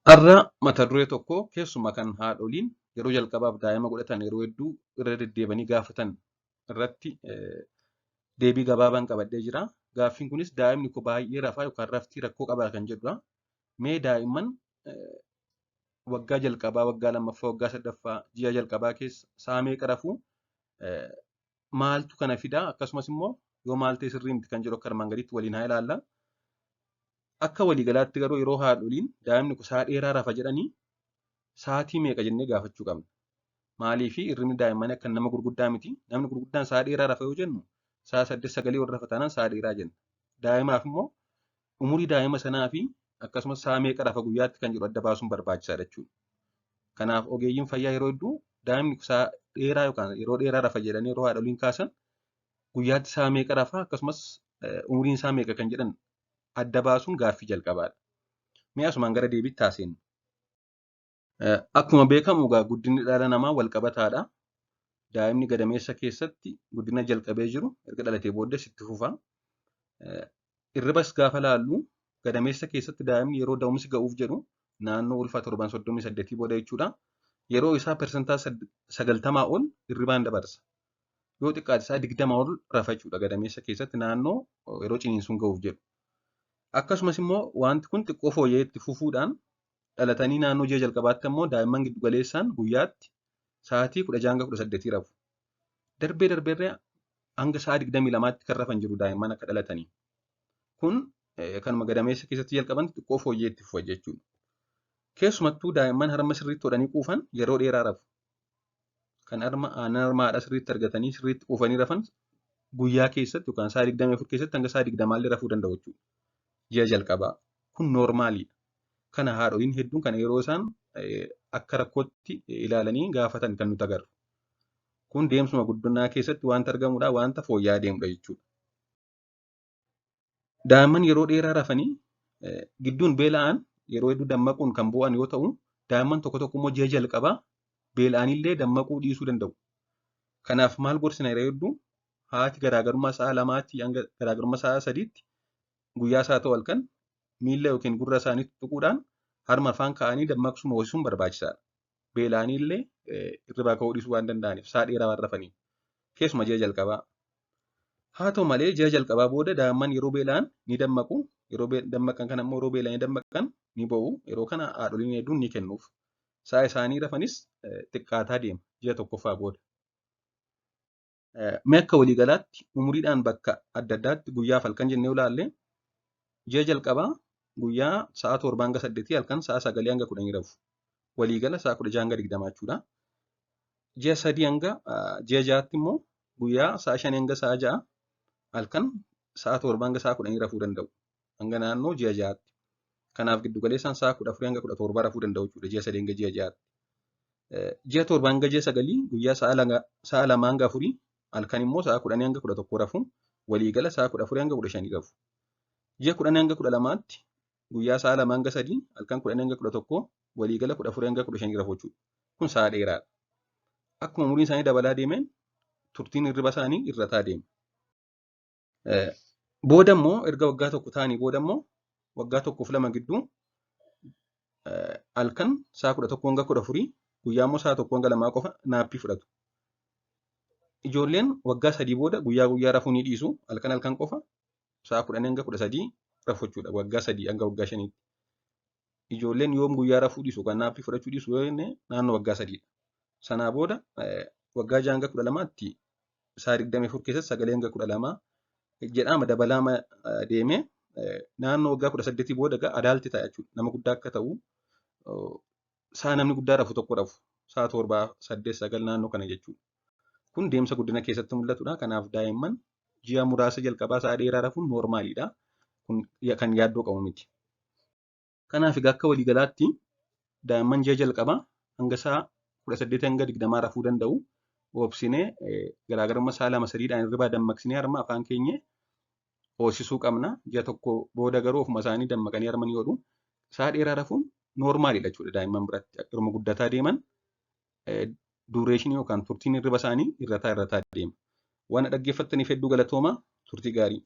Har'a mata duree tokko keessumaa kan haadholiin yeroo jalqabaaf daa'ima godhatan yeroo hedduu irra deddeebanii gaafatan irratti deebii gabaabaan qabadhee jira. Gaaffiin kunis daa'imni koo baay'ee rafaa yookaan raftii rakkoo qabaa kan jedhudha. Mee daa'imman waggaa jalqabaa, waggaa lammaffaa, waggaa sadaffaa, ji'a jalqabaa keessa sa'a meeqa rafuu, maaltu kana fidaa, akkasumas immoo yoo maal ta'e sirrii miti kan jedhu akka armaan gadiitti waliin haa ilaalla. Akka waliigalaatti garuu yeroo haadholiin daa'imni kun sa'a dheeraa rafa jedhanii sa'aatii meeqa jennee gaafachuu qabna. Maaliif hirribni daa'immanii akka nama gurguddaa miti. Namni gurguddaan sa'a dheeraa rafa yoo jennu sa'a 8 9 ol rafa taanaan sa'a dheeraa jenna. Daa'imaaf immoo umurii daa'ima sanaa fi akkasumas sa'a meeqa rafa guyyaatti kan jedhu adda baasuun barbaachisaadha jechuudha. Kanaaf ogeeyyiin fayyaa yeroo hedduu daa'imni sa'a dheeraa yookaan yeroo dheeraa rafa jedhanii yeroo haadholiin kaasan guyyaatti sa'a meeqa rafa akkasumas umuriin isaa meeqa kan jedhan adda baasuun gaaffii jalqabaadha. Mee asumaan gara deebiitti haaseennu. Akkuma beekamu egaa guddinni dhala namaa wal qabataadha. Daa'imni gadameessa keessatti guddina jalqabee jiru erga dhalatee booddees itti fufa. Hirribas gaafa laallu gadameessa keessatti daa'imni yeroo da'umsi ga'uuf jedhu naannoo ulfa torban 38 booda jechuudha. Yeroo isaa persentaa 90 ol hirribaan dabarsa. Yoo xiqqaate isaa 20 ol rafa jechuudha gadameessa keessatti naannoo yeroo ciniinsuun ga'uuf jedhu. Akkasumas immoo wanti kun xiqqoo fooyya'ee itti fufuudhaan dhalatanii naannoo ji'a jalqabaatti immoo daa'imman giddu galeessaan guyyaatti sa'aatii 16 hanga 18 rafu. Darbee darbeerree hanga sa'a 22tti kan rafan jiru daa'imman akka dhalatanii. Kun kanuma gadameessa keessatti jalqaban xiqqoo fooyya'ee itti fufa jechuudha. Keessumattuu daa'imman harma sirriitti hodhanii quufan yeroo dheeraa rafu. Kan harma aannan harma haadhaa sirriitti argatanii sirriitti quufanii rafan guyyaa keessatti yookaan sa'a 24 keessatti hanga sa'a 20 illee rafuu danda'u jechuudha. Ji'a jalqabaa. Kun noormaaliidha. Kana haadholiin hedduun kana yeroo isaan akka rakkootti ilaalanii gaafatan kan nuti agarru. Kun deemsuma guddinaa keessatti wanta argamudha, wanta fooyya'aa deemudha jechuudha. Daa'imman yeroo dheeraa rafanii gidduun beela'an yeroo hedduu dammaquun kan bu'an yoo ta'u, daa'imman tokko tokko immoo ji'a jalqabaa beela'anillee dammaquu dhiisuu danda'u. Kanaaf maal gorsina yeroo hedduu haati garaagarummaa sa'a 2tti hanga garaagarummaa sa'a 3tti guyyaa isaa ta'u halkan miilla yookiin gurra isaanii tuquudhaan harma afaan kaa'anii dammaqsuun hoosisuun barbaachisaadha. Beela'anii illee hirribaa ka'uu dhiisuu waan danda'aniif sa'a dheeraa waan rafaniif. Keessumaa ji'a jalqabaa. Haa ta'u malee ji'a jalqabaa booda daa'imman yeroo beela'an ni dammaqu. Yeroo dammaqan kana immoo yeroo beela'anii dammaqan ni bo'u. Yeroo kana haadholiin hedduun ni kennuuf. Sa'a isaanii rafanis xiqqaataa deema ji'a tokkoffaa booda. Mee akka waliigalaatti umuriidhaan bakka adda addaatti guyyaaf halkan jennee ilaalle ji'a jalqabaa guyyaa sa'a 7 hanga 8 halkan sa'a 9 hanga 10 rafu. Waliigala sa'a 16 hanga 20 jechuudha. Ji'a 3 hanga ji'a 6tti immoo guyyaa sa'a 5 hanga sa'a 6 halkan sa'a 7 hanga sa'a 10 rafuu danda'u. Hanga naannoo ji'a 6tti. Kanaaf giddu galeessaan sa'a 14 hanga 17 rafuu danda'u jechuudha ji'a 3 hanga ji'a 6tti. Ji'a 7 hanga ji'a 9 guyyaa sa'a 2 hanga 4 halkan immoo sa'a 10 hanga 11 rafu. Waliigala sa'a 14 hanga 15 rafu. Ji'a 10 hanga 12tti guyyaa sa'a 2 hanga 3 halkan 10 hanga 11 waliigala 14 hanga 15 rafu jechuudha. Kun sa'a dheeraadha. Akkuma umuriin isaanii dabalaa deemeen turtiin hirriba isaanii hir'ataa deema. Booda immoo erga waggaa tokko ta'anii booda immoo waggaa tokkoof lama gidduu halkan sa'a 11 hanga 14 guyyaa immoo sa'a 1 hanga 2 qofa naappii fudhatu. Ijoolleen waggaa 3 booda guyyaa guyyaa rafuu ni dhiisu. Halkan halkan qofa sa'a 10 hanga 13 rafu jechuudha. Waggaa 3 hanga waggaa 5tti. Ijoolleen yoom guyyaa rafuu dhiisu kan naappii fudhachuu dhiisu yoo jenne naannoo waggaa 3dha. Sanaa booda waggaa 6 hanga 12tti sa'a 24 keessatti 9 hanga 12 jedhama dabalaa deemee naannoo waggaa 18 booda egaa adaalti ta'a jechuudha. Nama guddaa akka ta'u sa'a namni guddaa rafu tokko rafu. Sa'a 7, 8, 9 naannoo kana jechuudha. Kun deemsa guddina keessatti mul'atudha. Kanaaf daa'imman ji'a muraasa jalqabaa sa'a dheeraa rafuun noormaaliidha. Kun kan yaaddoo qabu miti. Kanaaf egaa akka waliigalaatti daa'imman ji'a jalqabaa hanga sa'a 18 hanga 20 rafuu danda'u. Obsinee garaagarummaa sa'a 2 3dhaan hirribaa dammaqsinee harma afaan keenya hoosisuu qabna. Ji'a tokko booda garuu ofuma isaanii dammaqanii harma ni hodhu. Sa'a dheeraa rafuun noormaaliidha jechuudha daa'imman biratti. Yeroo guddataa deeman duureeshinii yookaan turtiin hirriba isaanii hir'ataa hir'ataa deema. Waan dhaggeeffattaniif hedduu galatoomaa, turtii gaarii.